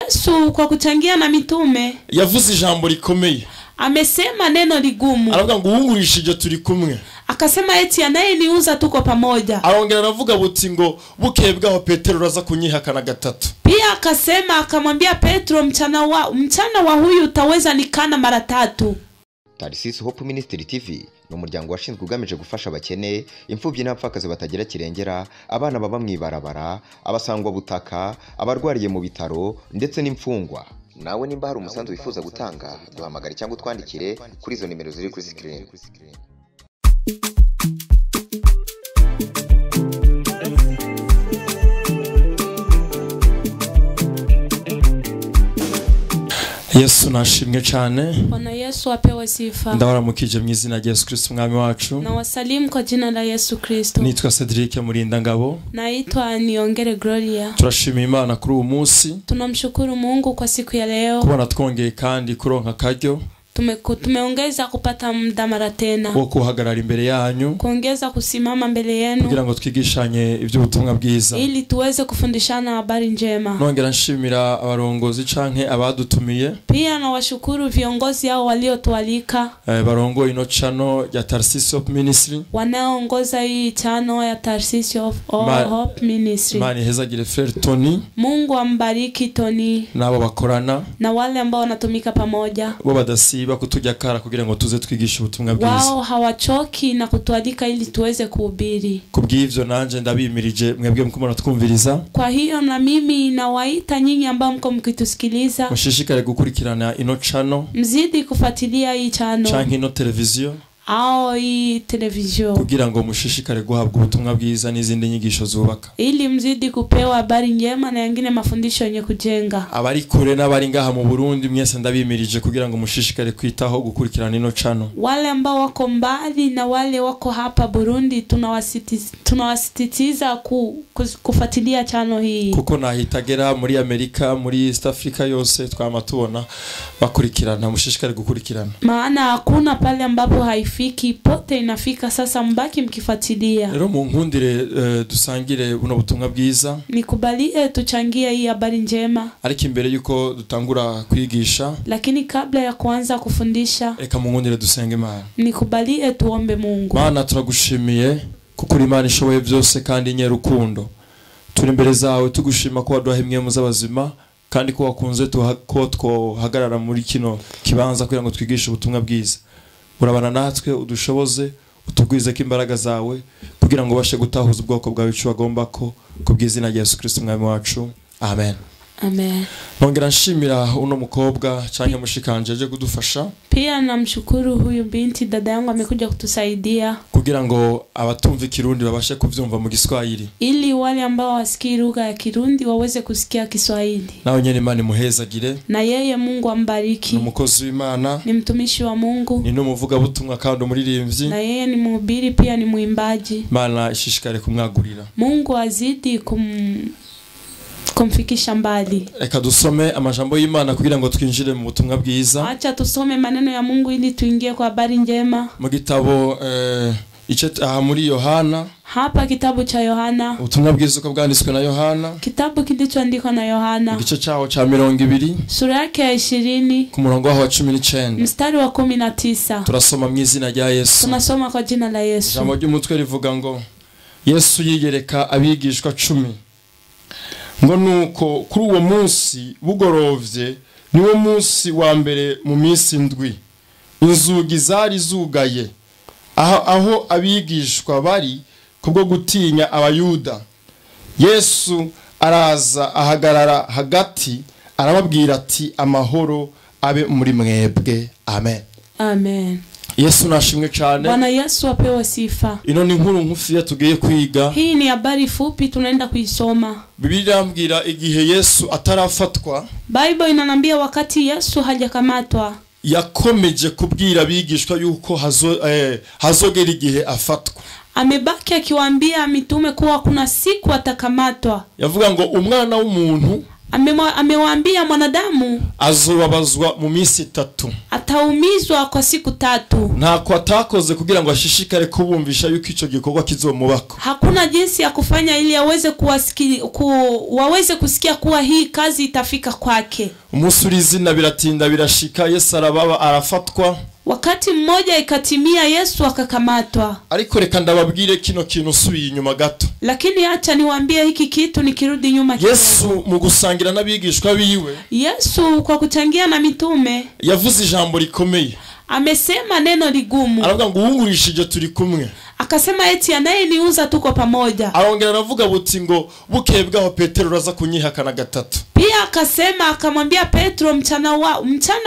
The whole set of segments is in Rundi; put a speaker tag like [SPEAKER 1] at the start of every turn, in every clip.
[SPEAKER 1] Yesu kwa kuchangia na mitume
[SPEAKER 2] yavuze ijambo rikomeye.
[SPEAKER 1] Amesema neno ligumu.
[SPEAKER 2] Aravuga ngo uwungurishije turi kumwe.
[SPEAKER 1] Akasema eti anayeniuza tuko pamoja.
[SPEAKER 2] Arongera aravuga buti ngo bukeye bwaho Petero uraza kunyihakana gatatu.
[SPEAKER 1] Pia akasema akamwambia Petro mchana wa huyu utaweza nikana mara tatu.
[SPEAKER 3] Tarisisi Hope Ministry TV ni umuryango washinzwe ugamije gufasha abakene, imfubyi n'abapfakazi batagira kirengera, abana baba mwibarabara, abasangwa butaka, abarwariye mu bitaro ndetse n'imfungwa. Nawe nimba hari umusanzu wifuza gutanga, duhamagare cyangwa utwandikire kuri izo nimero ziri kuri screen.
[SPEAKER 2] Yesu nashimwe cyane.
[SPEAKER 1] Bwana Yesu apewe sifa.
[SPEAKER 2] Ndabaramukije mu izina rya Yesu Kristo umwami wacu.
[SPEAKER 1] Na wasalimu kwa jina la Yesu Kristo.
[SPEAKER 2] Nitwa Cedric Murindangabo.
[SPEAKER 1] Naitwa Niongere Gloria.
[SPEAKER 2] Turashima Imana kuri uyu munsi.
[SPEAKER 1] Tunamshukuru Mungu kwa siku ya leo.
[SPEAKER 2] Kubona twongeye kandi kuronka karyo.
[SPEAKER 1] Tumeongeza kupata muda mara tena.
[SPEAKER 2] Wo kuhagarara imbere yanyu.
[SPEAKER 1] Kuongeza kusimama mbele yenu.
[SPEAKER 2] Kugira ngo twigishanye iby'ubutumwa bwiza.
[SPEAKER 1] Ili tuweze kufundishana habari njema.
[SPEAKER 2] Nongera nshimira abarongozi canke abadutumiye.
[SPEAKER 1] Pia na washukuru viongozi hao waliotualika.
[SPEAKER 2] Barongoye ino chano ya Tarsisi Hope Ministry.
[SPEAKER 1] Wanaoongoza hii chano ya Tarsisi Hope Ministry.
[SPEAKER 2] Imana ihezagire Frère Tony.
[SPEAKER 1] Mungu ambariki Tony.
[SPEAKER 2] Nabo bakorana.
[SPEAKER 1] Na wale ambao wanatumika pamoja.
[SPEAKER 2] Bo badasiba kutujya kara kugira ngo tuze twigishe ubutumwa bwiza.
[SPEAKER 1] Wao hawachoki na kutualika ili tuweze kuhubiri.
[SPEAKER 2] Kubw'ivyo nanje ndabimirije mwebwe mko twumviriza.
[SPEAKER 1] Kwa hiyo na mimi nawaita nyinyi ambao mko mkitusikiliza.
[SPEAKER 2] Mushishikare gukurikirana ino chano.
[SPEAKER 1] Mzidi kufuatilia hii chano.
[SPEAKER 2] Canke ino televiziyo.
[SPEAKER 1] Ao hii televiziyo.
[SPEAKER 2] Kugira ngo mushishikare guhabwa ubutumwa bwiza n'izindi nyigisho zubaka.
[SPEAKER 1] Ili mzidi kupewa habari njema na yengine mafundisho yenye kujenga.
[SPEAKER 2] Abari kure n'abari ngaha mu Burundi mwese ndabimirije kugira ngo mushishikare kwitaho gukurikirana ino chano.
[SPEAKER 1] Wale ambao wako mbali na wale wako hapa Burundi tunawasisitiza kufuatilia chano hii.
[SPEAKER 2] Kuko nahitagera muri Amerika, muri East Africa yose twama tubona bakurikirana, mushishikare gukurikirana.
[SPEAKER 1] Maana hakuna pale ambapo haifiki, pote inafika. Sasa mbaki mkifuatilia.
[SPEAKER 2] Rero munkundire dusangire buno butumwa bwiza.
[SPEAKER 1] Nikubalie tuchangie hii habari njema.
[SPEAKER 2] Ariko imbere yuko dutangura kwigisha,
[SPEAKER 1] lakini kabla ya kuanza kufundisha,
[SPEAKER 2] reka munkundire dusenge Imana.
[SPEAKER 1] Nikubalie tuombe Mungu.
[SPEAKER 2] Mana turagushimiye kuko Imana ishoboye byose kandi nyerukundo. Turi imbere zawe tugushima ko waduha imwe mu z'abazima kandi ko wakunze ko twohagarara muri kino kibanza kugira ngo twigishe ubutumwa bwiza. Urabana natwe udushoboze utugwize ko imbaraga zawe kugira ngo ubashe gutahuza ubwoko bwawe ico bagomba ko kubw'izina rya Yesu Kristo umwami wacu. Amen.
[SPEAKER 1] Amen.
[SPEAKER 2] Nongera nshimira uno mukobwa canke mushikanje aje kudufasha.
[SPEAKER 1] Pia namshukuru huyu binti dada yangu amekuja kutusaidia.
[SPEAKER 2] Kugira ngo abatumva Kirundi babashe kuvyumva mu Kiswahili.
[SPEAKER 1] Ili wale ambao wasikii lugha ya Kirundi waweze kusikia Kiswahili.
[SPEAKER 2] Nawe nyene Imana imuhezagire.
[SPEAKER 1] Na yeye Mungu ambariki.
[SPEAKER 2] Ni umukozi w'Imana.
[SPEAKER 1] Ni mtumishi wa Mungu.
[SPEAKER 2] Ni n'umuvuga butumwa kandi umuririmbyi.
[SPEAKER 1] Na yeye ni mhubiri pia ni mwimbaji.
[SPEAKER 2] Imana ishishikare kumwagurira.
[SPEAKER 1] Mungu azidi kumfikisha mbali.
[SPEAKER 2] Reka dusome amajambo y'Imana kugira ngo twinjire mu butumwa bwiza.
[SPEAKER 1] Acha tusome maneno ya Mungu ili tuingie kwa habari njema.
[SPEAKER 2] Mu gitabo ice muri Yohana.
[SPEAKER 1] Hapa kitabu cha Yohana.
[SPEAKER 2] Ubutumwa bwiza uko bwanditswe na Yohana.
[SPEAKER 1] Kitabu kilichoandikwa na Yohana.
[SPEAKER 2] Igice cyaho cha 20.
[SPEAKER 1] Sura yake ya 20.
[SPEAKER 2] Ku murongo wa 19.
[SPEAKER 1] Mstari wa 19.
[SPEAKER 2] Turasoma mu izina rya Yesu.
[SPEAKER 1] Tunasoma kwa jina la Yesu.
[SPEAKER 2] Ijambo ry'umutwe rivuga ngo Yesu yiyereka abigishwa 10. Ngo nuko kuri uwo munsi bugorovye niwo munsi wa mbere mu minsi ndwi inzugi zari zugaye aho abigishwa bari kubwo gutinya abayuda. Yesu araza ahagarara hagati arababwira ati amahoro abe muri mwebwe. Amen.
[SPEAKER 1] Amen.
[SPEAKER 2] Yesu nashimwe cyane.
[SPEAKER 1] Bwana Yesu apewe sifa.
[SPEAKER 2] Ino ni nkuru ngufi tugiye kwiga.
[SPEAKER 1] Hii ni habari fupi tunaenda kuisoma.
[SPEAKER 2] Biblia irambwira igihe Yesu atarafatwa.
[SPEAKER 1] Bible inanambia wakati Yesu hajakamatwa.
[SPEAKER 2] Yakomeje kubwira abigishwa yuko hazogera igihe afatwa.
[SPEAKER 1] Amebaki akiwaambia mitume kuwa kuna siku atakamatwa.
[SPEAKER 2] Yavuga ngo umwana w'umuntu
[SPEAKER 1] Amewaambia mwanadamu
[SPEAKER 2] azobabazwa mu minsi itatu,
[SPEAKER 1] ataumizwa kwa siku tatu.
[SPEAKER 2] Ntako atakoze kugira ngo ashishikare kubumvisha yuko ico gikorwa kizomubako.
[SPEAKER 1] Hakuna jinsi ya kufanya ili aweze waweze kusikia kuwa hii kazi itafika kwake.
[SPEAKER 2] Umunsi urizina biratinda birashika, Yesu arababa arafatwa.
[SPEAKER 1] Wakati mmoja ikatimia, Yesu akakamatwa.
[SPEAKER 2] Ariko reka ndababwire kino kintu usubiye inyuma gato.
[SPEAKER 1] Lakini acha niwaambie hiki kitu nikirudi nyuma kidogo.
[SPEAKER 2] Yesu mu gusangira n'abigishwa biwe,
[SPEAKER 1] Yesu kwa kuchangia na mitume,
[SPEAKER 2] yavuze ijambo rikomeye.
[SPEAKER 1] Amesema neno ligumu.
[SPEAKER 2] Aravuga ngo uwungurishije turi kumwe.
[SPEAKER 1] Akasema eti anayeniuza tuko pamoja.
[SPEAKER 2] Arongera aravuga buti ngo bukeye bwaho Petero uraza kunyihakana gatatu.
[SPEAKER 1] Pia akasema, akamwambia Petro, mchana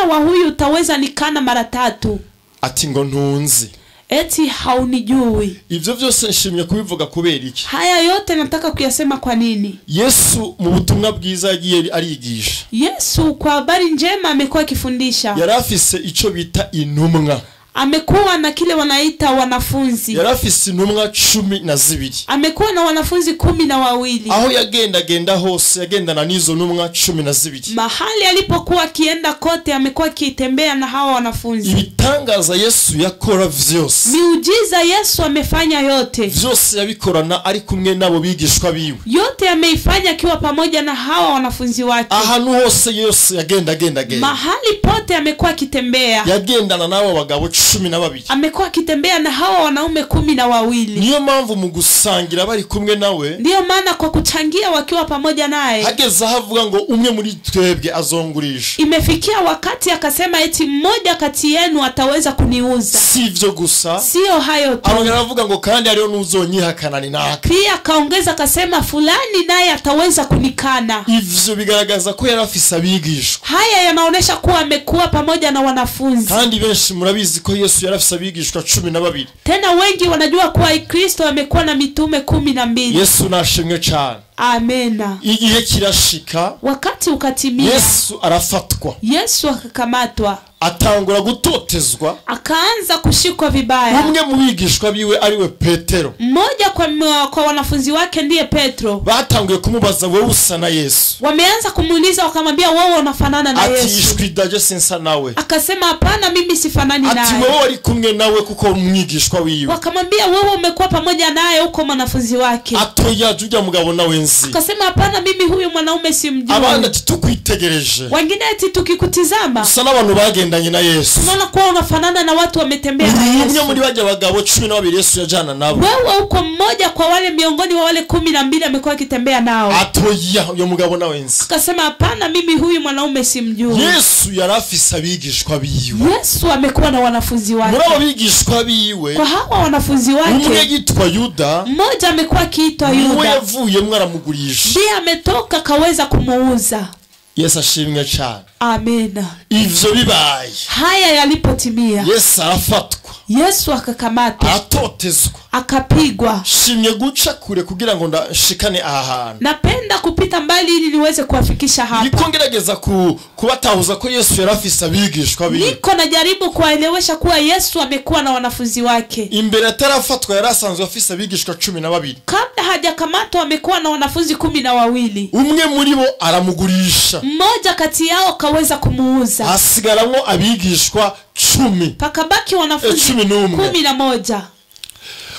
[SPEAKER 1] wa huyu utaweza nikana mara tatu.
[SPEAKER 2] Ati ngo ntunzi.
[SPEAKER 1] Eti haunijui.
[SPEAKER 2] Ivyo vyose nshimye kubivuga kubera iki?
[SPEAKER 1] Haya yote nataka kuyasema kwa nini?
[SPEAKER 2] Yesu mu butumwa bwiza yagiye arigisha.
[SPEAKER 1] Yesu kwa habari njema amekuwa akifundisha.
[SPEAKER 2] Yarafise ico bita intumwa.
[SPEAKER 1] Amekuwa na kile wanaita wanafunzi.
[SPEAKER 2] Yarafise intumwa 12.
[SPEAKER 1] Amekuwa na wanafunzi 12.
[SPEAKER 2] Aho yagenda genda hose yagendana n'izo ntumwa 12.
[SPEAKER 1] Mahali alipokuwa akienda kote amekuwa akitembea na hawa wanafunzi.
[SPEAKER 2] Ibitangaza Yesu yakora vyose.
[SPEAKER 1] Miujiza Yesu amefanya yote.
[SPEAKER 2] Vyose yabikorana ari kumwe nabo bigishwa biwe.
[SPEAKER 1] Yote ameifanya akiwa pamoja na hawa wanafunzi wake.
[SPEAKER 2] Ahantu hose Yesu yagenda genda genda.
[SPEAKER 1] Mahali pote amekuwa akitembea.
[SPEAKER 2] Yagendana nabo bagabo 12.
[SPEAKER 1] Amekuwa akitembea na hawa wanaume 12.
[SPEAKER 2] Niyo mpamvu mu gusangira bari kumwe nawe.
[SPEAKER 1] Ndiyo maana kwa kuchangia wakiwa pamoja naye.
[SPEAKER 2] Hageze havuga ngo umwe muri twebwe azongurisha.
[SPEAKER 1] Imefikia wakati akasema eti mmoja kati yenu ataweza kuniuza.
[SPEAKER 2] Sivyo gusa.
[SPEAKER 1] Sio hayo tu.
[SPEAKER 2] Arongera aravuga ngo kandi hariyo n'uzonyihakana ni naka.
[SPEAKER 1] Pia akaongeza akasema fulani naye ataweza kunikana.
[SPEAKER 2] Ivyo bigaragaza ko yarafise abigishwa.
[SPEAKER 1] Haya yanaonesha kuwa amekuwa pamoja na wanafunzi.
[SPEAKER 2] Kandi benshi murabizi ko Yesu yarafise abigishwa 12.
[SPEAKER 1] Tena wengi wanajua kuwa Kristo amekuwa na mitume 12.
[SPEAKER 2] Yesu nashimwe cyane.
[SPEAKER 1] Amena.
[SPEAKER 2] Igihe kirashika,
[SPEAKER 1] wakati ukatimia,
[SPEAKER 2] Yesu arafatwa.
[SPEAKER 1] Yesu akakamatwa.
[SPEAKER 2] Atangura gutotezwa,
[SPEAKER 1] akaanza kushikwa vibaya.
[SPEAKER 2] Umwe mu bigishwa biwe ariwe Petero,
[SPEAKER 1] mmoja kwa wanafunzi wake ndiye Petro,
[SPEAKER 2] batanguye kumubaza wewe usa na Yesu.
[SPEAKER 1] Wameanza kumuuliza wakamwambia wewe unafanana na Yesu.
[SPEAKER 2] Ati ishwi daje sinsa nawe.
[SPEAKER 1] Akasema hapana, mimi sifanani naye.
[SPEAKER 2] Ati wewe wari kumwe nawe kuko umwigishwa wiwe.
[SPEAKER 1] Wakamwambia wewe umekuwa pamoja naye uko mwanafunzi wake.
[SPEAKER 2] Atoya jujya mugabo nawe nzi.
[SPEAKER 1] Akasema hapana, mimi huyu mwanaume simjui.
[SPEAKER 2] Abandi ati tukwitegereje.
[SPEAKER 1] Wengine ati tukikutizama
[SPEAKER 2] usa n'abantu bagendanye na Yesu.
[SPEAKER 1] Unaona kuwa unafanana na watu wametembea na Yesu.
[SPEAKER 2] Umwe muri bajya bagabo 12 Yesu yajana nabo.
[SPEAKER 1] Wewe uko mmoja kwa wale miongoni wa wale 12 amekuwa akitembea nao.
[SPEAKER 2] Atoya uyo mugabo nawe nzi.
[SPEAKER 1] Akasema hapana, mimi huyu mwanaume simjui.
[SPEAKER 2] Yesu yarafise abigishwa biwe.
[SPEAKER 1] Yesu amekuwa na wanafunzi wake.
[SPEAKER 2] Muri abo bigishwa biwe,
[SPEAKER 1] kwa hawa wanafunzi wake,
[SPEAKER 2] umwe yitwa Yuda,
[SPEAKER 1] mmoja amekuwa akiitwa Yuda.
[SPEAKER 2] Umwe yavuye mwaramugurisha.
[SPEAKER 1] Ndiye ametoka kaweza kumuuza.
[SPEAKER 2] Yesu ashimwe cyane.
[SPEAKER 1] Amena.
[SPEAKER 2] Ivyo bibaye,
[SPEAKER 1] haya yalipotimia,
[SPEAKER 2] Yesu arafatwa.
[SPEAKER 1] Yesu akakamatwa,
[SPEAKER 2] aratotezwa,
[SPEAKER 1] akapigwa.
[SPEAKER 2] Shimye guca kure kugira ngo ndashikane aha hantu.
[SPEAKER 1] Napenda kupita mbali ili niweze kuwafikisha hapa.
[SPEAKER 2] Niko ngerageza kubatahuza ko Yesu yarafise abigishwa biwe.
[SPEAKER 1] Niko najaribu kuwaelewesha kuwa Yesu amekuwa na wanafunzi wake.
[SPEAKER 2] Imbere atarafatwa yarasanzwe afise abigishwa 12.
[SPEAKER 1] Kabla hajakamatwa amekuwa na wanafunzi 12.
[SPEAKER 2] Umwe muri bo aramugurisha.
[SPEAKER 1] Mmoja kati yao kaweza kumuuza.
[SPEAKER 2] Hasigaramwo abigishwa 10.
[SPEAKER 1] Pakabaki wanafunzi 11.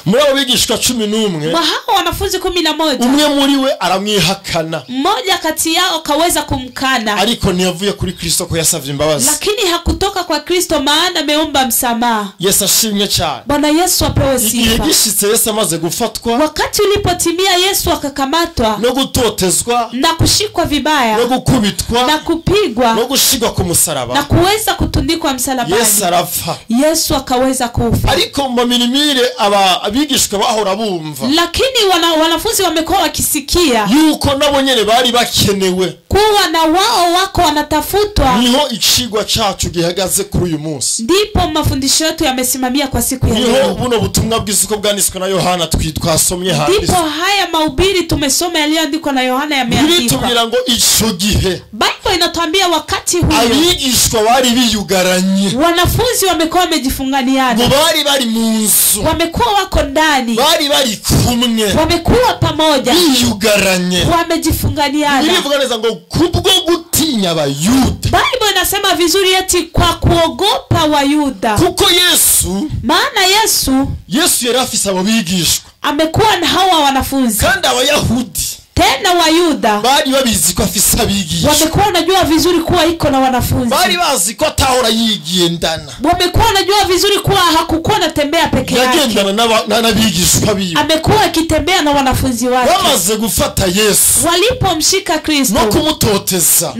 [SPEAKER 2] Muri abo bigishwa 11,
[SPEAKER 1] kwa hao wanafunzi 11,
[SPEAKER 2] umwe muri we aramwihakana.
[SPEAKER 1] Mmoja kati yao kaweza kumkana.
[SPEAKER 2] Ariko ntiyavuye kuri Kristo ko yasavye imbabazi.
[SPEAKER 1] Lakini hakutoka kwa Kristo maana ameomba msamaha.
[SPEAKER 2] Yesu ashimwe cyane.
[SPEAKER 1] Bwana Yesu apewe sifa.
[SPEAKER 2] Igihe gishitse Yesu amaze gufatwa,
[SPEAKER 1] wakati ulipotimia Yesu akakamatwa,
[SPEAKER 2] no gutotezwa,
[SPEAKER 1] na kushikwa vibaya,
[SPEAKER 2] no gukubitwa,
[SPEAKER 1] na kupigwa,
[SPEAKER 2] no gushigwa ku musaraba,
[SPEAKER 1] na kuweza kutundikwa msalabani,
[SPEAKER 2] Yesu arapfa.
[SPEAKER 1] Yesu akaweza kufa.
[SPEAKER 2] Ariko mu mirimire aba abigishwa bahora bumva,
[SPEAKER 1] lakini wanafunzi wamekuwa wakisikia
[SPEAKER 2] yuko nabo nyene bari bakenewe,
[SPEAKER 1] kuwa na wao wako wanatafutwa.
[SPEAKER 2] Niho icigwa cacu gihagaze kuri uyu munsi.
[SPEAKER 1] Ndipo mafundisho yetu yamesimamia kwa siku ya leo.
[SPEAKER 2] Niho buno butumwa bw'isuko bwanditswe na Yohana twasomye hano.
[SPEAKER 1] Ndipo haya mahubiri tumesoma yaliyoandikwa na Yohana yameandikwa.
[SPEAKER 2] Biritubwira ngo ico gihe,
[SPEAKER 1] Bible inatuambia wakati huo
[SPEAKER 2] abigishwa bari biyuga Biyugaranye.
[SPEAKER 1] Wanafunzi wamekuwa wamejifunganiana.
[SPEAKER 2] Bari bari mu nzu.
[SPEAKER 1] Wamekuwa wako ndani.
[SPEAKER 2] Bari bari kumwe.
[SPEAKER 1] Wamekuwa pamoja.
[SPEAKER 2] Biyugaranye.
[SPEAKER 1] Wamejifunganiana.
[SPEAKER 2] Birivuga neza ngo kubwo gutinya Abayuda.
[SPEAKER 1] Bible inasema vizuri eti kwa kuogopa Wayuda.
[SPEAKER 2] Kuko Yesu,
[SPEAKER 1] maana
[SPEAKER 2] Yesu yari afise abo bigishwa.
[SPEAKER 1] Amekuwa na hawa wanafunzi.
[SPEAKER 2] Kandi Abayahudi
[SPEAKER 1] tena Wayuda
[SPEAKER 2] bari babizi ko afise abigishwa.
[SPEAKER 1] Wamekuwa wanajua vizuri kuwa iko na wanafunzi.
[SPEAKER 2] Bari bazi ko atahora yigendana.
[SPEAKER 1] Wamekuwa wanajua vizuri kuwa hakukuwa anatembea peke yake.
[SPEAKER 2] Yagendana n'abigishwa biwe.
[SPEAKER 1] Amekuwa akitembea na wanafunzi wake.
[SPEAKER 2] Bamaze gufata Yesu.
[SPEAKER 1] Walipomshika Kristo
[SPEAKER 2] no kumutoteza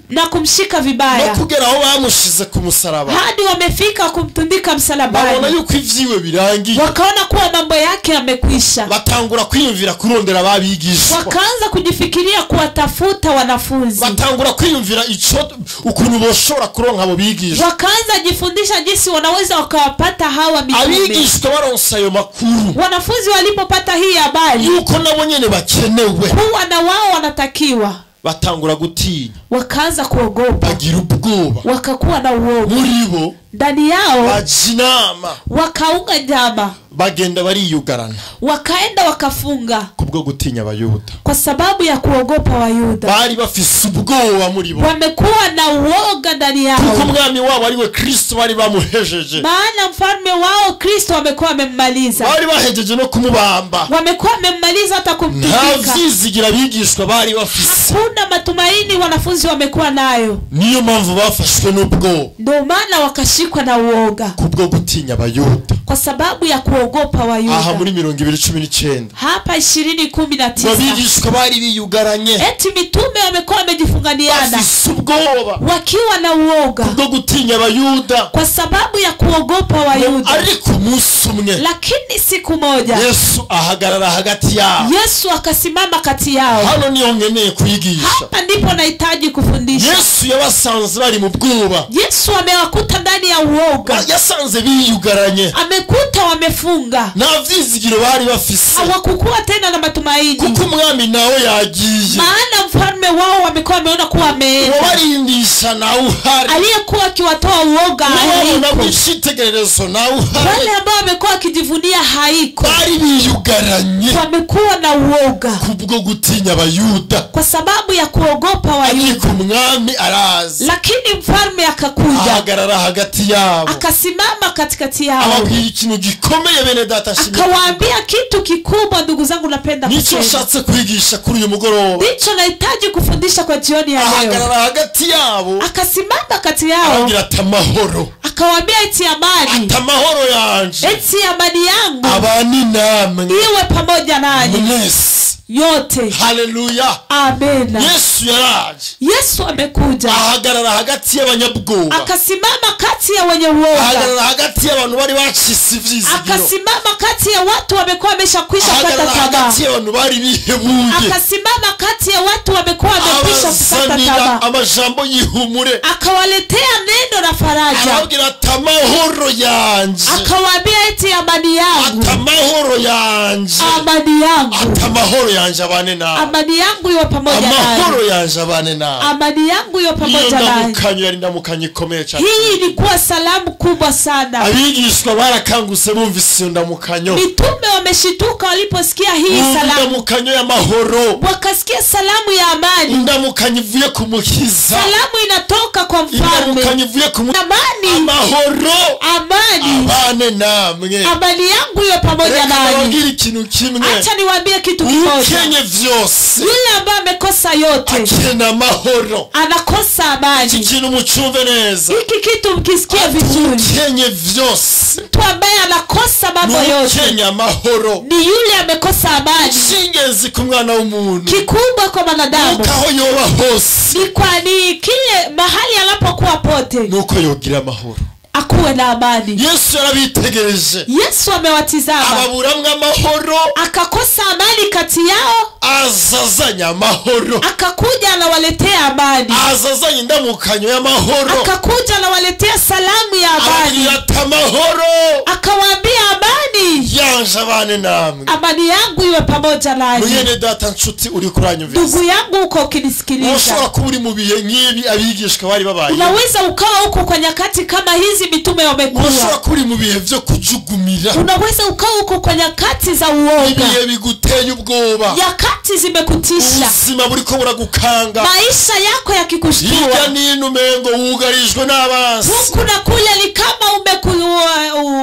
[SPEAKER 1] na kumshika vibaya.
[SPEAKER 2] No kugera aho bamushize ku musaraba.
[SPEAKER 1] Hadi wamefika kumtundika msalabani.
[SPEAKER 2] Babona yuko ivyiwe birangiye.
[SPEAKER 1] Wakaona kuwa mambo yake yamekwisha.
[SPEAKER 2] Batangura kwiyumvira kurondera ababigishwa.
[SPEAKER 1] Wakaanza kujifikiria kuwatafuta wanafunzi.
[SPEAKER 2] Batangura kwiyumvira ico ukuntu boshora kuronka abo bigishwa.
[SPEAKER 1] Wakaanza jifundisha jinsi wanaweza wakawapata hawa mitume.
[SPEAKER 2] Abigishwa baronsa ayo makuru.
[SPEAKER 1] Wanafunzi walipopata hii habari
[SPEAKER 2] yuko nabo nyene bakenewe,
[SPEAKER 1] kuwa na wao wanatakiwa,
[SPEAKER 2] batangura gutinya.
[SPEAKER 1] Wakaanza kuogopa.
[SPEAKER 2] Bagira ubwoba.
[SPEAKER 1] Wakakuwa na uoga.
[SPEAKER 2] Muri bo
[SPEAKER 1] ndani yao
[SPEAKER 2] bajinama.
[SPEAKER 1] Wakaunga njama.
[SPEAKER 2] Bagenda bariyugarana.
[SPEAKER 1] Wakaenda wakafunga.
[SPEAKER 2] Kubwo gutinya Abayuda.
[SPEAKER 1] Kwa sababu ya kuogopa Wayuda.
[SPEAKER 2] Bari bafise ubwoba muri bo.
[SPEAKER 1] Wamekuwa na uoga ndani yao.
[SPEAKER 2] Kuko umwami wabo ari we Kristo bari bamuhejeje.
[SPEAKER 1] Maana mfalme wao Kristo wamekuwa wamemmaliza.
[SPEAKER 2] Bari bahejeje no kumubamba.
[SPEAKER 1] Wamekuwa wamemmaliza hata kumtundika.
[SPEAKER 2] Nta vyizigira abigishwa bari bafise.
[SPEAKER 1] Hakuna matumaini wanafunzi wamekuwa nayo.
[SPEAKER 2] Niyo mpamvu bafashwe n'ubwoba.
[SPEAKER 1] Ndio maana wakashikwa na uoga.
[SPEAKER 2] Kubwo gutinya Abayuda.
[SPEAKER 1] Kwa sababu ya kuogopa Wayuda.
[SPEAKER 2] Aha muri 2019.
[SPEAKER 1] Hapa 2019.
[SPEAKER 2] Abigishwa bari biyugaranye.
[SPEAKER 1] Eti mitume wamekuwa wamejifunganiana.
[SPEAKER 2] Bafise ubwoba.
[SPEAKER 1] Wakiwa na uoga.
[SPEAKER 2] Kubwo gutinya Abayuda.
[SPEAKER 1] Kwa sababu ya kuogopa Wayuda.
[SPEAKER 2] Ariko umunsi umwe.
[SPEAKER 1] Lakini siku moja
[SPEAKER 2] Yesu ahagarara hagati yao.
[SPEAKER 1] Yesu akasimama kati yao.
[SPEAKER 2] Hano niho nkeneye kwigisha.
[SPEAKER 1] Hapa ndipo nahitaji kufundisha.
[SPEAKER 2] Yesu yabasanze bari mu bwoba.
[SPEAKER 1] Yesu amewakuta ndani ya uoga.
[SPEAKER 2] Yasanze biyugaranye.
[SPEAKER 1] Amekuta wamefunga.
[SPEAKER 2] Nta vyizigiro bari bafise.
[SPEAKER 1] Hawakukuwa tena na matumaini.
[SPEAKER 2] Kuko umwami nawe yagiye.
[SPEAKER 1] Maana mfalme wao wamekuwa wameona kuwa ameenda.
[SPEAKER 2] Wabarindisha nawe uhari.
[SPEAKER 1] Aliyekuwa akiwatoa uoga
[SPEAKER 2] hayuko. Icyitegererezo nawe uhari.
[SPEAKER 1] Wale ambao wamekuwa wakijivunia haiko.
[SPEAKER 2] Bari biyugaranye.
[SPEAKER 1] Wamekuwa na uoga.
[SPEAKER 2] Kubwo gutinya Abayuda.
[SPEAKER 1] Kwa sababu ya kuogopa Wayuda.
[SPEAKER 2] Ariko umwami araza.
[SPEAKER 1] Lakini mfalme akakuja.
[SPEAKER 2] Ahagarara hagati yabo.
[SPEAKER 1] Akasimama katikati yao.
[SPEAKER 2] Ababwira ikintu gikomeye bene data shimwe.
[SPEAKER 1] Akawaambia kitu kikubwa ndugu zangu napenda kusema.
[SPEAKER 2] Nico nshatse kwigisha kuri uyu mugoroba.
[SPEAKER 1] Ndicho nahitaji kufundisha kwa jioni ya leo.
[SPEAKER 2] Ahagarara hagati yabo.
[SPEAKER 1] Akasimama kati yao.
[SPEAKER 2] Ababwira ati amahoro.
[SPEAKER 1] Akawaambia eti amani.
[SPEAKER 2] Ati amahoro yanje.
[SPEAKER 1] Eti amani yangu.
[SPEAKER 2] Abani namwe.
[SPEAKER 1] Iwe pamoja nanyi.
[SPEAKER 2] Mwese.
[SPEAKER 1] Yote.
[SPEAKER 2] Haleluya.
[SPEAKER 1] Amen.
[SPEAKER 2] Yesu yaraje.
[SPEAKER 1] Yesu amekuja.
[SPEAKER 2] Ahagarara hagati y'abanyabwoba.
[SPEAKER 1] Akasimama kati ya wenye uoga.
[SPEAKER 2] Ahagarara hagati y'abantu bari bacitse ivyizigiro.
[SPEAKER 1] Akasimama kati ya watu wamekuwa wameshakwisha kukata tamaa.
[SPEAKER 2] Hagati y'abantu bari bihebuye.
[SPEAKER 1] Akasimama kati ya watu wamekuwa wamekwisha kukata tamaa.
[SPEAKER 2] Amajambo yihumure.
[SPEAKER 1] Akawaletea neno la faraja.
[SPEAKER 2] Arababwira ati amahoro yanje.
[SPEAKER 1] Akawaambia eti amani yangu.
[SPEAKER 2] Ati amahoro yanje.
[SPEAKER 1] Amani yangu.
[SPEAKER 2] Ati amahoro yanje abane nawe.
[SPEAKER 1] Amani yangu iwe pamoja nawe.
[SPEAKER 2] Amahoro yanje abane nawe.
[SPEAKER 1] Amani yangu iwe pamoja nawe.
[SPEAKER 2] Ndamukanyo yari ndamukanyo ikomeye cyane.
[SPEAKER 1] Hii ilikuwa salamu kubwa sana.
[SPEAKER 2] Abigishwa barakanguse bumvise iyo ndamukanyo.
[SPEAKER 1] Mitume wameshituka waliposikia hii salamu.
[SPEAKER 2] Ndamukanyo y'amahoro.
[SPEAKER 1] Wakasikia salamu ya amani.
[SPEAKER 2] Ndamukanyo ivuye ku mukiza.
[SPEAKER 1] Salamu inatoka kwa mfalme.
[SPEAKER 2] Ndamukanyo ivuye ku
[SPEAKER 1] amani.
[SPEAKER 2] Amahoro.
[SPEAKER 1] Amani.
[SPEAKER 2] Abane namwe.
[SPEAKER 1] Amani yangu iwe pamoja nanyi.
[SPEAKER 2] Reka ikintu kimwe.
[SPEAKER 1] Acha niwaambie kitu kimoja.
[SPEAKER 2] Ukenye vyose.
[SPEAKER 1] Yule ambaye amekosa yote.
[SPEAKER 2] Akena amahoro.
[SPEAKER 1] Anakosa amani.
[SPEAKER 2] Iki kintu mucumve neza.
[SPEAKER 1] Hiki kitu mkisikie vizuri.
[SPEAKER 2] Ukenye vyose.
[SPEAKER 1] Mtu ambaye anakosa mambo yote.
[SPEAKER 2] Ukenye amahoro.
[SPEAKER 1] Ni yule amekosa amani.
[SPEAKER 2] Icy'ingenzi ku mwana w'umuntu.
[SPEAKER 1] Kikubwa kwa mwanadamu.
[SPEAKER 2] Nuko aho yoba hose.
[SPEAKER 1] Ni kwa ni kile mahali anapokuwa pote.
[SPEAKER 2] Nuko yogira amahoro.
[SPEAKER 1] Akuwe na amani.
[SPEAKER 2] Yesu yarabitegereje.
[SPEAKER 1] Yesu amewatizama.
[SPEAKER 2] Ababuramwe amahoro.
[SPEAKER 1] Akakosa amani kati yao.
[SPEAKER 2] Azazanya amahoro.
[SPEAKER 1] Akakuja anawaletea amani.
[SPEAKER 2] Azazanya indamukanyo y'amahoro.
[SPEAKER 1] Akakuja anawaletea salamu ya amani.
[SPEAKER 2] Ababwira amahoro.
[SPEAKER 1] Akawaambia amani
[SPEAKER 2] yanje abane namwe.
[SPEAKER 1] Amani yangu iwe pamoja nanyi.
[SPEAKER 2] Mwene data nshuti uri kuranyumviriza,
[SPEAKER 1] ndugu yangu uko ukinisikiliza,
[SPEAKER 2] ushobora kuba uri mu bihe nk'ibi abigishwa bari babaye.
[SPEAKER 1] Unaweza ukawa uko kwa nyakati kama hizi mitume wamekuwa.
[SPEAKER 2] Ushobora kuba uri mu bihe byo kujugumira.
[SPEAKER 1] Unaweza ukawa uko kwa nyakati za uoga,
[SPEAKER 2] ibihe biguteye ubwoba,
[SPEAKER 1] nyakati zimekutisha,
[SPEAKER 2] ubuzima buriko buragukanga,
[SPEAKER 1] maisha yako yakikushtua,
[SPEAKER 2] hirya n'ino umengo wugarijwe n'abansi,
[SPEAKER 1] huku na kule ni kama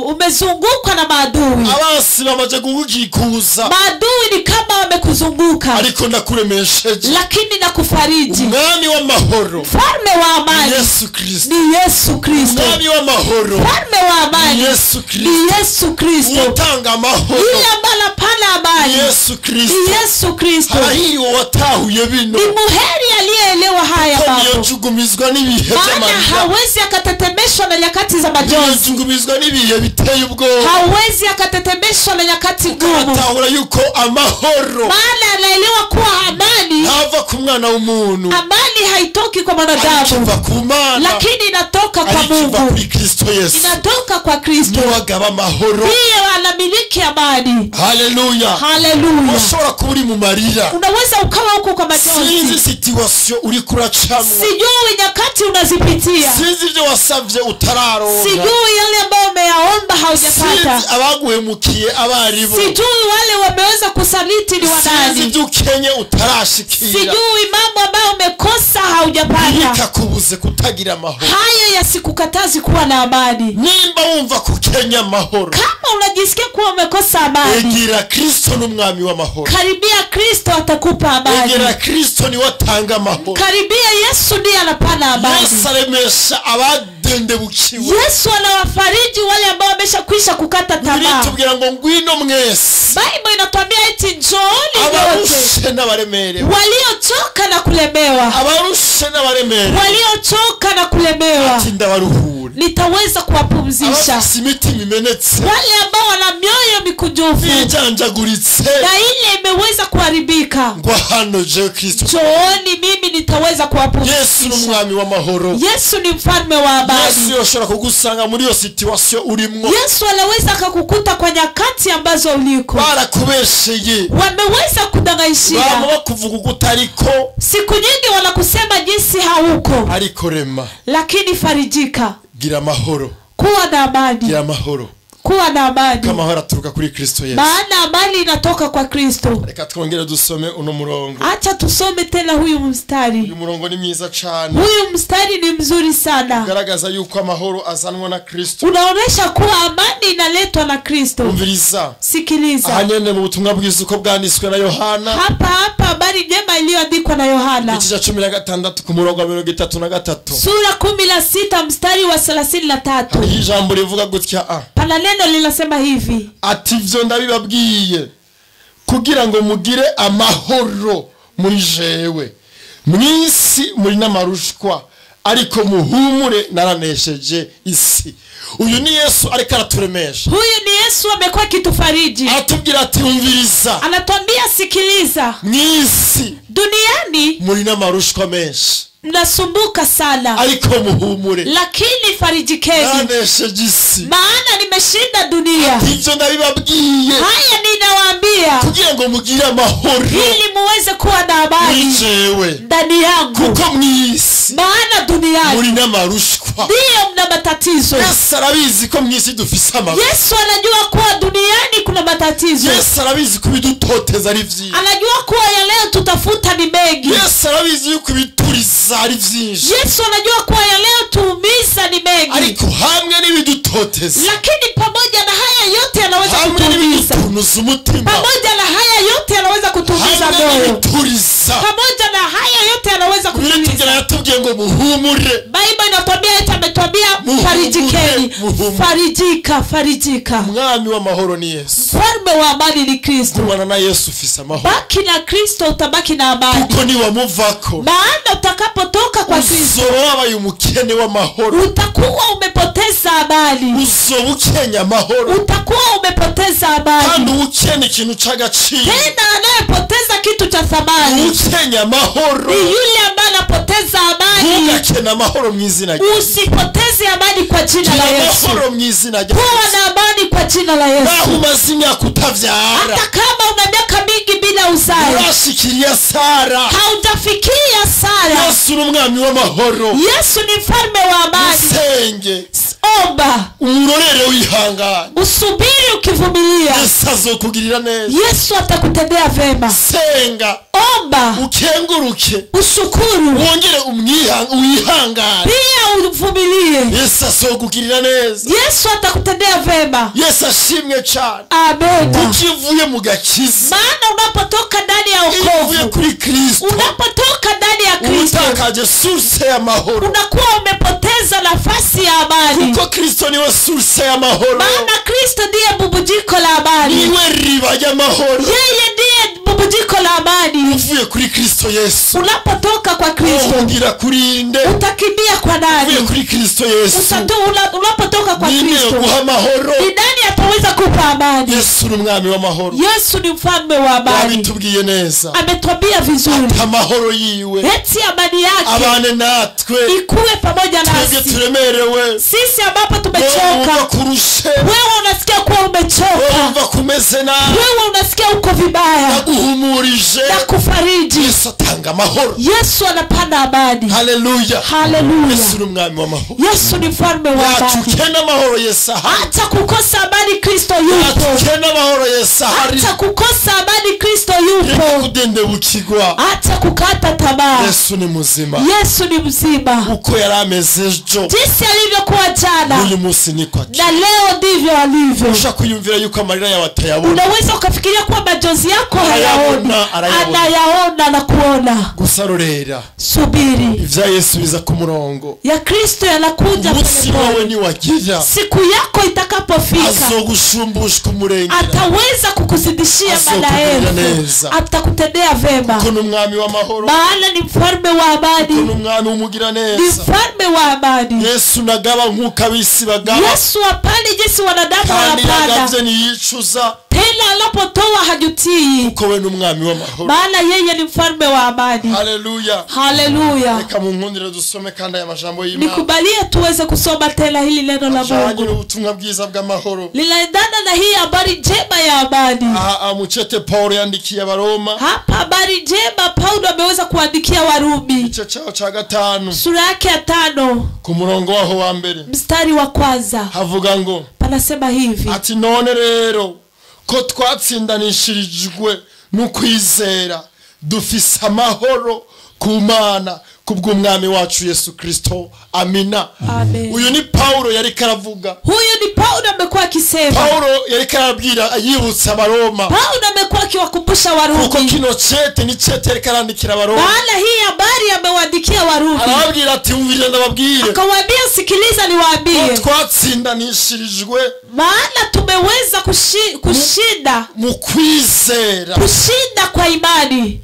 [SPEAKER 1] umezungukwa na maadui.
[SPEAKER 2] Abansi bamaze kugukikuza,
[SPEAKER 1] maadui ni kama wamekuzunguka,
[SPEAKER 2] ariko ndakuremesheje,
[SPEAKER 1] lakini nakufariji.
[SPEAKER 2] Umwami w'amahoro,
[SPEAKER 1] mfalme wa amani,
[SPEAKER 2] Yesu Kristo,
[SPEAKER 1] ni Yesu Kristo.
[SPEAKER 2] Umwami w'amahoro,
[SPEAKER 1] mfalme wa amani,
[SPEAKER 2] Yesu Kristo,
[SPEAKER 1] ni Yesu Kristo.
[SPEAKER 2] Utanga amahoro,
[SPEAKER 1] yule ambaye anapana amani,
[SPEAKER 2] Yesu Kristo,
[SPEAKER 1] ni Yesu Kristo.
[SPEAKER 2] Hahiriwe watahuye bino,
[SPEAKER 1] ni muheri aliyeelewa haya mambo,
[SPEAKER 2] ntiyojugumizwa n'ibihe by'amarira,
[SPEAKER 1] hawezi akatetemeshwa na nyakati za majonzi,
[SPEAKER 2] ntiyojugumizwa n'ibihe biteye ubwoba,
[SPEAKER 1] hawezi akatetemeshwa na nyakati ngumu.
[SPEAKER 2] Atahura yuko amahoro,
[SPEAKER 1] maana anaelewa kuwa amani
[SPEAKER 2] hava ku mwana w'umuntu,
[SPEAKER 1] amani haitoki kwa mwanadamu,
[SPEAKER 2] ku Mana,
[SPEAKER 1] lakini inatoka kwa Mungu,
[SPEAKER 2] kuri Kristo Yesu,
[SPEAKER 1] inatoka kwa Kristo.
[SPEAKER 2] Niwe amahoro,
[SPEAKER 1] ndiye anamiliki amani.
[SPEAKER 2] Haleluya,
[SPEAKER 1] haleluya.
[SPEAKER 2] Ushobora kuba uri mu marira,
[SPEAKER 1] unaweza ukawa huko kwa majonzi,
[SPEAKER 2] sinzi situation uri kuracamwo,
[SPEAKER 1] sijui nyakati unazipitia,
[SPEAKER 2] sinzi ibyo wasavye utararonka,
[SPEAKER 1] sijui yale ambayo umeyaomba haujapata,
[SPEAKER 2] sinzi abaguhemukiye abaribo,
[SPEAKER 1] sijui wale wameweza kusaliti ni wanani,
[SPEAKER 2] sinzi ibyo ukenye utarashikira,
[SPEAKER 1] sijui mambo ambayo umekosa haujapata.
[SPEAKER 2] Ntikakubuze kutagira amahoro,
[SPEAKER 1] hayo yasikukatazi kuwa na amani.
[SPEAKER 2] Nimba wumva kukenya amahoro,
[SPEAKER 1] kama unajisikia kuwa umekosa amani,
[SPEAKER 2] egera Kristo n'umwami w'amahoro.
[SPEAKER 1] Karibia Kristo atakupa amani.
[SPEAKER 2] Egera Kristo niwe atanga amahoro.
[SPEAKER 1] Karibia Yesu ndiye anapana amani.
[SPEAKER 2] Yesu aremesha abadendebukiwe.
[SPEAKER 1] Yesu anawafariji wale ambao wameshakwisha kukata tamaa.
[SPEAKER 2] Biritubwira ngo ngwino mwese.
[SPEAKER 1] Bible inatuambia eti njooni nyote,
[SPEAKER 2] abarushe n'abaremerewe,
[SPEAKER 1] waliochoka na kulemewa,
[SPEAKER 2] abarushe n'abaremerewe,
[SPEAKER 1] waliochoka na kulemewa,
[SPEAKER 2] ati ndabaruhure,
[SPEAKER 1] nitaweza kuwapumzisha.
[SPEAKER 2] Abafise imitima imenetse,
[SPEAKER 1] wale ambao wana mioyo mikunjufu,
[SPEAKER 2] ijanjaguritse,
[SPEAKER 1] na ile imeweza kuharibika,
[SPEAKER 2] ngo hano je Kristo,
[SPEAKER 1] njooni mimi nitaweza kuwapumzisha.
[SPEAKER 2] Yesu ni umwami w'amahoro.
[SPEAKER 1] Yesu ni mfalme wa amani.
[SPEAKER 2] Yesu yoshobora kugusanga muri iyo situation urimwo.
[SPEAKER 1] Yesu anaweza akakukuta kwa nyakati ambazo uliko.
[SPEAKER 2] Barakubesheye,
[SPEAKER 1] wameweza kudangaishia,
[SPEAKER 2] bama bakuvuga utariko,
[SPEAKER 1] siku nyingi wanakusema jinsi hauko,
[SPEAKER 2] ariko rema,
[SPEAKER 1] lakini farijika,
[SPEAKER 2] gira amahoro,
[SPEAKER 1] kuwa na amani,
[SPEAKER 2] gira amahoro,
[SPEAKER 1] kuwa na amani.
[SPEAKER 2] Kama amahoro aturuka kuri Kristo Yesu,
[SPEAKER 1] maana amani inatoka kwa Kristo.
[SPEAKER 2] Reka twongere dusome uno murongo.
[SPEAKER 1] Acha tusome tena huyu mstari.
[SPEAKER 2] Uyu murongo ni mwiza cyane.
[SPEAKER 1] Huyu mstari ni mzuri sana.
[SPEAKER 2] Ugaragaza yuko amahoro azanwa na Kristo.
[SPEAKER 1] Unaonesha kuwa amani inaletwa na Kristo.
[SPEAKER 2] Umviriza.
[SPEAKER 1] Sikiliza.
[SPEAKER 2] Ahanyene mu butumwa bwiza uko bwanditswe na Yohana.
[SPEAKER 1] Hapa hapa habari njema iliyoandikwa na Yohana.
[SPEAKER 2] Igice cha 16 ku murongo wa 33.
[SPEAKER 1] Sura 16 mstari wa 33.
[SPEAKER 2] Ijambo rivuga gutya a.
[SPEAKER 1] Pana neno linasema hivi.
[SPEAKER 2] Ati ivyo ndabibabwiye kugira ngo mugire amahoro muri jewe. Mwisi muri n'amarushwa, ariko muhumure naranesheje isi. Uyu ni Yesu ariko araturemesha.
[SPEAKER 1] Huyu ni Yesu amekuwa akitufariji.
[SPEAKER 2] Atubwira ati umviriza.
[SPEAKER 1] Anatuambia sikiliza.
[SPEAKER 2] Mwisi,
[SPEAKER 1] duniani
[SPEAKER 2] muri n'amarushwa menshi,
[SPEAKER 1] mnasumbuka sana,
[SPEAKER 2] ariko muhumure,
[SPEAKER 1] lakini farijikeni,
[SPEAKER 2] naranesheje isi,
[SPEAKER 1] maana nimeshinda dunia.
[SPEAKER 2] Ivyo ndabibabwiye,
[SPEAKER 1] haya ninawaambia,
[SPEAKER 2] kugira ngo mugire amahoro,
[SPEAKER 1] ili muweze kuwa na amani
[SPEAKER 2] muri jewe,
[SPEAKER 1] ndani yangu,
[SPEAKER 2] kuko mwisi,
[SPEAKER 1] maana duniani
[SPEAKER 2] muri n'amarushwa,
[SPEAKER 1] ndiyo mna matatizo.
[SPEAKER 2] Yesu arabizi ko mwisi dufise amarushwa.
[SPEAKER 1] Yesu anajua kuwa duniani kuna matatizo.
[SPEAKER 2] Yesu arabizi ko ibidutoteza ari vyinshi.
[SPEAKER 1] Anajua kuwa ya leo tutafuta ni mengi.
[SPEAKER 2] Yesu arabizi yuko ibituriza ari vyinshi.
[SPEAKER 1] Yesu anajua kuwa ya leo tuumiza ni mengi.
[SPEAKER 2] Ariko hamwe n'ibidutoteza,
[SPEAKER 1] lakini pamoja na haya yote yanaweza kutuumiza. Pamoja na haya yote yanaweza kutuumiza moyo. Pamoja na haya yote yanaweza kutuumiza.
[SPEAKER 2] Yatubwiye ngo muhumure.
[SPEAKER 1] Bible inatuambia eti ametuambia farijikeni. Farijika, farijika.
[SPEAKER 2] Umwami w'amahoro ni Yesu.
[SPEAKER 1] Mfalme wa amani ni Kristo.
[SPEAKER 2] Gumana na Yesu ufise amahoro.
[SPEAKER 1] Baki na Kristo utabaki na amani.
[SPEAKER 2] Kuko ni wamuvako.
[SPEAKER 1] Maana utakapotoka kwa Kristo,
[SPEAKER 2] uzoba wabaye umukene w'amahoro.
[SPEAKER 1] Utakuwa umepoteza amani.
[SPEAKER 2] Uzoba ukenya amahoro.
[SPEAKER 1] Utakuwa umepoteza amani.
[SPEAKER 2] Kandi ukene ikintu c'agaciro.
[SPEAKER 1] Tena anayepoteza kitu cha thamani,
[SPEAKER 2] ukenya amahoro,
[SPEAKER 1] ni yule ambaye anapoteza amani.
[SPEAKER 2] Ntugakene amahoro mu izina rya Yesu.
[SPEAKER 1] Usipoteze amani kwa jina la Yesu.
[SPEAKER 2] Amahoro mu izina rya Yesu.
[SPEAKER 1] Kuwa na amani kwa Kwa jina la Yesu.
[SPEAKER 2] Naho umaze imyaka utavyara,
[SPEAKER 1] hata kama una miaka mingi bila uzao,
[SPEAKER 2] urashikiria Sara,
[SPEAKER 1] haujafikia Sara.
[SPEAKER 2] Yesu ni umwami w'amahoro.
[SPEAKER 1] Yesu ni mfalme wa amani.
[SPEAKER 2] Usenge,
[SPEAKER 1] omba,
[SPEAKER 2] umurorere wihangane,
[SPEAKER 1] usubiri ukivumilia.
[SPEAKER 2] Yesu azokugirira neza.
[SPEAKER 1] Yesu atakutendea vema.
[SPEAKER 2] Senga,
[SPEAKER 1] omba,
[SPEAKER 2] ukenguruke,
[SPEAKER 1] ushukuru,
[SPEAKER 2] wongere wihangane,
[SPEAKER 1] pia uvumilie.
[SPEAKER 2] Yesu azokugirira neza.
[SPEAKER 1] Yesu atakutendea vema.
[SPEAKER 2] Yesu ashimwe cyane.
[SPEAKER 1] Amen.
[SPEAKER 2] Kuko uvuye mu gakiza,
[SPEAKER 1] maana unapotoka ndani ya wokovu,
[SPEAKER 2] kuri Kristo,
[SPEAKER 1] unapotoka ndani ya Kristo,
[SPEAKER 2] utakaje source ya mahoro,
[SPEAKER 1] unakuwa umepoteza nafasi ya amani.
[SPEAKER 2] Kuko Kristo niwe source ya mahoro,
[SPEAKER 1] maana Kristo ndiye bubujiko la amani,
[SPEAKER 2] niwe riba ya mahoro,
[SPEAKER 1] yeye ndiye bubujiko la amani.
[SPEAKER 2] Uvuye kuri Kristo Yesu,
[SPEAKER 1] unapotoka kwa Kristo,
[SPEAKER 2] ugira kurinde,
[SPEAKER 1] utakimbia kwa nani?
[SPEAKER 2] Uvuye kuri Kristo Yesu,
[SPEAKER 1] unapotoka kwa Kristo,
[SPEAKER 2] guha mahoro,
[SPEAKER 1] ni nani ataweza kupa amani?
[SPEAKER 2] Yesu ni umwami w'amahoro.
[SPEAKER 1] Yesu ni mfalme wa amani.
[SPEAKER 2] Yabitubwiye neza,
[SPEAKER 1] ametuambia vizuri
[SPEAKER 2] amahoro yiwe,
[SPEAKER 1] eti amani yake
[SPEAKER 2] abane natwe,
[SPEAKER 1] ikuwe pamoja nasi.
[SPEAKER 2] Turemerewe
[SPEAKER 1] sisi ambapo tumechoka, wewe unasikia kuwa umechoka,
[SPEAKER 2] kumeze nabi,
[SPEAKER 1] wewe unasikia uko vibaya,
[SPEAKER 2] naguhumurije,
[SPEAKER 1] nakufariji.
[SPEAKER 2] Yesu atanga amahoro.
[SPEAKER 1] Yesu anapanda amani.
[SPEAKER 2] Haleluya,
[SPEAKER 1] haleluya.
[SPEAKER 2] Yesu ni umwami w'amahoro.
[SPEAKER 1] Yesu ni mfalme wa amani.
[SPEAKER 2] Atukena amahoro Yesu ahari.
[SPEAKER 1] Hata kukosa amani Kristo yupo.
[SPEAKER 2] Atukena amahoro Yesu ahari.
[SPEAKER 1] Hata kukosa amani Kristo yupo.
[SPEAKER 2] Kudendebukirwa,
[SPEAKER 1] hata kukata tamaa.
[SPEAKER 2] Yesu ni muzima.
[SPEAKER 1] Yesu ni mzima.
[SPEAKER 2] Uko yarameze ejo,
[SPEAKER 1] jinsi alivyokuwa jana,
[SPEAKER 2] uyu munsi niko
[SPEAKER 1] na leo ndivyo alivyo.
[SPEAKER 2] Ushaka kuyumvira yuko amarira yawe atayabona,
[SPEAKER 1] unaweza ukafikiria kuwa majonzi yako hayaoni, anayaona na kuona.
[SPEAKER 2] Gusa rorera,
[SPEAKER 1] subiri,
[SPEAKER 2] ivya Yesu biza ku murongo
[SPEAKER 1] ya Kristo yanakuja
[SPEAKER 2] pole.
[SPEAKER 1] Siku yako itakapofika,
[SPEAKER 2] azogushumbusha kumurengera,
[SPEAKER 1] ataweza kukuzidishia maelfu, atakutendea vema.
[SPEAKER 2] Kuko ni umwami w'amahoro,
[SPEAKER 1] maana ni mfalme wa amani,
[SPEAKER 2] kuko ni umwami w'umugiraneza,
[SPEAKER 1] ni mfalme wa amani.
[SPEAKER 2] Yesu nagaba nkuko abisi bagaba,
[SPEAKER 1] Yesu hapani jinsi wanadamu wanapanda,
[SPEAKER 2] kandi yagavye niyicuza,
[SPEAKER 1] tena anapotoa hajutii,
[SPEAKER 2] kuko we ni umwami w'amahoro,
[SPEAKER 1] maana yeye ni mfalme wa amani.
[SPEAKER 2] Haleluya,
[SPEAKER 1] haleluya.
[SPEAKER 2] Reka munkundire dusome kandi aya majambo y'Imana.
[SPEAKER 1] Nikubalie tuweze kusoma tena hili neno la Mungu,
[SPEAKER 2] ubutumwa bwiza bw'amahoro
[SPEAKER 1] linaendana na hii habari njema ya amani.
[SPEAKER 2] Mucete Paulo yandikiye Abaroma.
[SPEAKER 1] Hapa habari njema Paulo ameweza kuandikia Warumi,
[SPEAKER 2] igice cyaho cya 5,
[SPEAKER 1] sura yake ya 5,
[SPEAKER 2] ku murongo waho wa mbere,
[SPEAKER 1] mstari wa kwanza,
[SPEAKER 2] havuga ngo,
[SPEAKER 1] panasema hivi,
[SPEAKER 2] ati none rero ko twatsindanishirijwe n'ukwizera, dufise amahoro ku Mana kubw'umwami wacu Yesu Kristo. Amina.
[SPEAKER 1] Amen.
[SPEAKER 2] Uyu ni Paulo yari karavuga.
[SPEAKER 1] Huyu ni Paulo amekuwa akisema.
[SPEAKER 2] Paulo yari karabwira ayibutsa Abaroma.
[SPEAKER 1] Paulo amekuwa akiwakumbusha Warumi.
[SPEAKER 2] Kuko kino cete ni cete yari karandikira Abaroma.
[SPEAKER 1] Maana hii habari amewaandikia Warumi.
[SPEAKER 2] Arababwira ati umvira ndababwire.
[SPEAKER 1] Akawaambia sikiliza niwaambie.
[SPEAKER 2] Twatsindanishirijwe,
[SPEAKER 1] maana tumeweza kushinda
[SPEAKER 2] mu kwizera.
[SPEAKER 1] Kushinda kwa imani.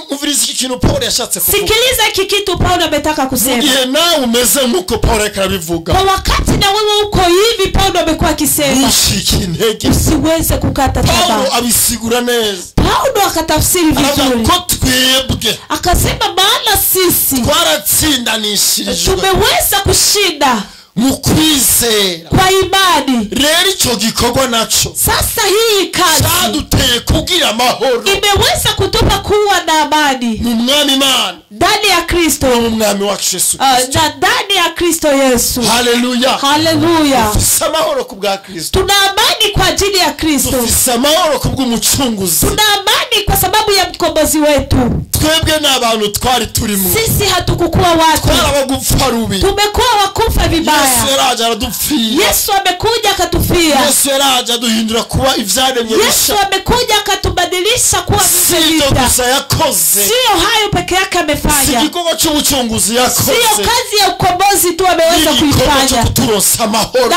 [SPEAKER 2] Umviriza iki kintu Paulo yashatse kuvuga.
[SPEAKER 1] Sikiliza hiki kitu Paulo ametaka kusema.
[SPEAKER 2] Igihe nawe umeze nkuko Paulo yarabivuga.
[SPEAKER 1] Kwa wakati na wewe uko hivi Paulo amekuwa akisema,
[SPEAKER 2] ushike intege,
[SPEAKER 1] usiweze kukata tamaa.
[SPEAKER 2] Paulo abisigura neza.
[SPEAKER 1] Paulo akatafsiri vizuri.
[SPEAKER 2] Ko twebwe,
[SPEAKER 1] akasema maana sisi
[SPEAKER 2] twaratsindanishirijwe,
[SPEAKER 1] tumeweza kushinda
[SPEAKER 2] mu kwizera,
[SPEAKER 1] kwa imani.
[SPEAKER 2] Rero icyo gikorwa naco,
[SPEAKER 1] sasa hii kazi
[SPEAKER 2] cyaduteye kugira amahoro,
[SPEAKER 1] imeweza kutupa kuwa na amani
[SPEAKER 2] mu mwami Imana,
[SPEAKER 1] ndani ya Kristo,
[SPEAKER 2] mu mwami wacu Yesu Kristo,
[SPEAKER 1] na ndani ya Kristo Yesu.
[SPEAKER 2] Haleluya,
[SPEAKER 1] haleluya.
[SPEAKER 2] Dufise amahoro ku bwa Kristo.
[SPEAKER 1] Tuna amani kwa ajili ya Kristo.
[SPEAKER 2] Dufise amahoro ku bw'umucunguzi.
[SPEAKER 1] Tuna amani kwa sababu ya mkombozi wetu.
[SPEAKER 2] Twebwe n'abantu twari turimo,
[SPEAKER 1] sisi hatukukuwa watu,
[SPEAKER 2] twarabagupfa rubi,
[SPEAKER 1] tumekuwa wakufa vibaya.
[SPEAKER 2] Yesu yaraje aradupfira.
[SPEAKER 1] Yesu amekuja akatufia.
[SPEAKER 2] Yesu yaraje aduhindura kuba ivyaremwe bisha.
[SPEAKER 1] Yesu amekuja akatubadilisha kuwa viumbe vipya.
[SPEAKER 2] Yakoze
[SPEAKER 1] sio hayo peke yake amefanya,
[SPEAKER 2] si igikorwa cy'ubucunguzi yakoze,
[SPEAKER 1] sio kazi ya ukombozi tu ameweza kuifanya,
[SPEAKER 2] kuturonsa amahoro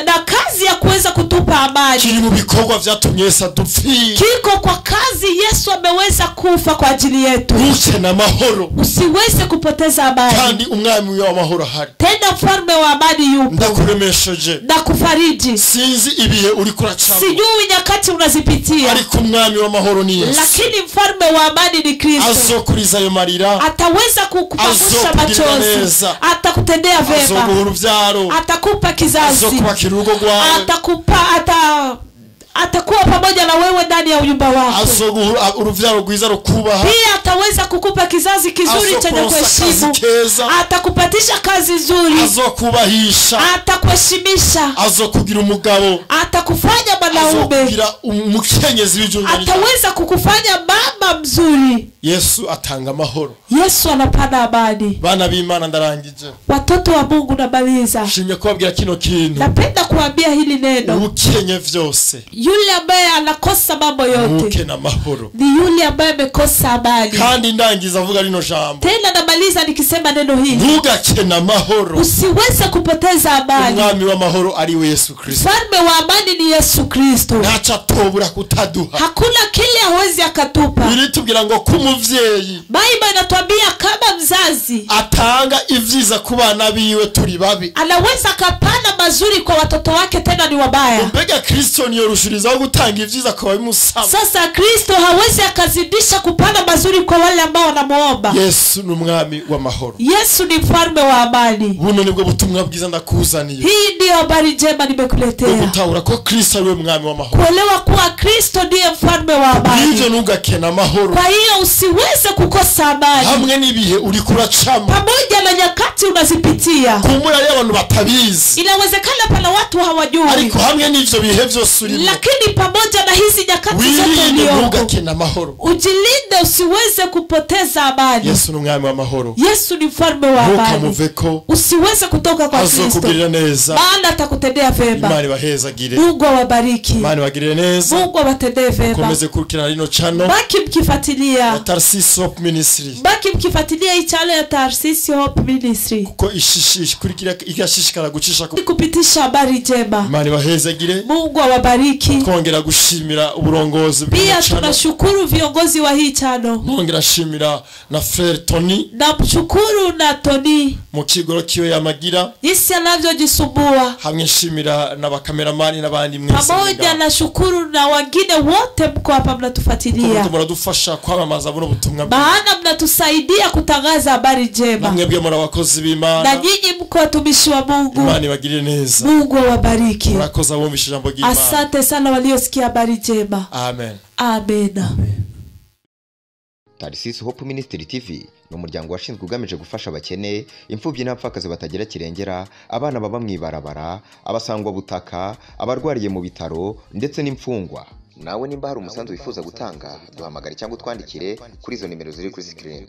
[SPEAKER 1] na kazi ya kuweza kutupa amani.
[SPEAKER 2] Kiri mu bikorwa vyatumye Yesu adupfira,
[SPEAKER 1] kiko kwa kazi Yesu ameweza kufa kwa ajili yetu.
[SPEAKER 2] Uche na mahoro,
[SPEAKER 1] usiweze kupoteza amani,
[SPEAKER 2] kandi umwami w'amahoro ahari,
[SPEAKER 1] tena mfalme wa amani yupo.
[SPEAKER 2] Ndakuremesheje,
[SPEAKER 1] ndakufariji.
[SPEAKER 2] Sinzi ibihe uri kuracamo,
[SPEAKER 1] sijui nyakati unazipitia,
[SPEAKER 2] ariko umwami w'amahoro ni Yesu,
[SPEAKER 1] lakini mfalme wa amani ni Kristo.
[SPEAKER 2] Azokuriza ayo marira,
[SPEAKER 1] ataweza kukupangusa machozi, atakutendea vema, atakupa kizazi, atakupa atakuwa pamoja na wewe ndani ya unyumba wako. Pia ataweza kukupa kizazi kizuri chenye kuheshimu. Atakupatisha kazi nzuri. Atakuheshimisha. Atakufanya mwanaume. Ataweza kukufanya mama mzuri.
[SPEAKER 2] Yesu atanga amahoro.
[SPEAKER 1] Yesu anapana amani.
[SPEAKER 2] Bana b'Imana ndarangije.
[SPEAKER 1] Watoto wa Mungu namaliza.
[SPEAKER 2] Shimye kubabwira kino kintu.
[SPEAKER 1] Napenda kuambia hili neno.
[SPEAKER 2] Ukenye vyose.
[SPEAKER 1] Yule ambaye anakosa mambo yote
[SPEAKER 2] na mahoro
[SPEAKER 1] ni yule ambaye amekosa amani.
[SPEAKER 2] Kandi ndangiza avuga rino jambo.
[SPEAKER 1] Tena namaliza nikisema neno hili.
[SPEAKER 2] Ntugakena amahoro.
[SPEAKER 1] Usiweze kupoteza amani.
[SPEAKER 2] Umwami wa mahoro ari we Yesu Kristo.
[SPEAKER 1] Mfalme wa amani ni Yesu Kristo.
[SPEAKER 2] Ntaco atobura kutaduha.
[SPEAKER 1] Hakuna kile hawezi akatupa.
[SPEAKER 2] Biritubwira ngo kumuvyeyi.
[SPEAKER 1] Biblia inatuambia kama mzazi
[SPEAKER 2] atanga ivyiza ku bana biwe turi babi.
[SPEAKER 1] Anaweza kapana mazuri kwa watoto wake tena ni wabaya.
[SPEAKER 2] Mbega Kristo niyo rushiriza gutanga ivyiza kwa babimusaba.
[SPEAKER 1] Sasa Kristo hawezi akazidisha kupana mazuri kwa wale ambao wanamuomba.
[SPEAKER 2] Yesu ni umwami wa mahoro.
[SPEAKER 1] Yesu ni mfalme wa amani.
[SPEAKER 2] Buno nibwo butumwa bwiza ndakuzaniye.
[SPEAKER 1] Hii ndiyo habari njema nimekuletea.
[SPEAKER 2] Gutahura ko Kristo ari we mwami wa mahoro.
[SPEAKER 1] Kuelewa kuwa Kristo ndiye mfalme wa amani.
[SPEAKER 2] Ivyo ntugakena amahoro.
[SPEAKER 1] Kwa hiyo usiweze kukosa amani.
[SPEAKER 2] Hamwe n'ibihe uri kuracamo.
[SPEAKER 1] Pamoja na nyakati unazipitia.
[SPEAKER 2] Kumbura ari abantu batabizi.
[SPEAKER 1] Inawezekana pana watu hawajui.
[SPEAKER 2] Ariko hamwe n'ivyo bihe vyose urimo.
[SPEAKER 1] Lakini pamoja na hizi nyakati zote
[SPEAKER 2] uliopo, mahoro.
[SPEAKER 1] Ujilinde usiweze kupoteza amani.
[SPEAKER 2] Yesu ni umwami wa mahoro.
[SPEAKER 1] Yesu ni mfalme wa amani. Usiweze kutoka kwa Kristo. Maana atakutendea vema.
[SPEAKER 2] Imana ibahezagire.
[SPEAKER 1] Mungu awabariki.
[SPEAKER 2] Imana ibagirire neza.
[SPEAKER 1] Mungu awatendee vema.
[SPEAKER 2] Mukomeze kurikirana rino channel.
[SPEAKER 1] Baki mkifuatilia
[SPEAKER 2] Tarsis Hope Ministry.
[SPEAKER 1] Baki mkifuatilia hii channel ya Tarsis Hope Ministry.
[SPEAKER 2] Kuko ishishikurikira igashishikara gucisha
[SPEAKER 1] kupitisha habari njema.
[SPEAKER 2] Imana ibahezagire.
[SPEAKER 1] Mungu awabariki.
[SPEAKER 2] Twongera gushimira uburongozi bw'ino
[SPEAKER 1] Pia
[SPEAKER 2] channel.
[SPEAKER 1] tunashukuru viongozi wa hii channel.
[SPEAKER 2] Nongera shimira na Frère Tony.
[SPEAKER 1] Namshukuru na Tony.
[SPEAKER 2] Mu kigoro kiwe yamagira.
[SPEAKER 1] Jinsi anavyojisumbua.
[SPEAKER 2] Hamwe shimira na bakameramani n'abandi mwese.
[SPEAKER 1] Pamoja na shukuru na wengine wote mko hapa mnatufuatilia.
[SPEAKER 2] Muradufasha kwamamaza buno butumwa.
[SPEAKER 1] Maana mnatusaidia kutangaza habari njema.
[SPEAKER 2] Mwebwe muri abakozi b'Imana.
[SPEAKER 1] Na nyinyi mko watumishi wa Mungu.
[SPEAKER 2] Imana ibagirire neza.
[SPEAKER 1] Mungu awabariki.
[SPEAKER 2] Murakoze abumvise ijambo ry'Imana.
[SPEAKER 1] Asante sana waliosikia habari njema.
[SPEAKER 2] Amen.
[SPEAKER 1] Amen.
[SPEAKER 3] Tarsis Hope Ministry TV ni umuryango washinzwe ugamije gufasha abakene, imfubyi n'abapfakazi batagira kirengera, abana baba mw'ibarabara, abasangwa butaka, abarwariye mu bitaro ndetse n'imfungwa. Nawe nimba hari umusanzu wifuza gutanga, duhamagare cyangwa utwandikire kuri izo nimero ziri kuri screen.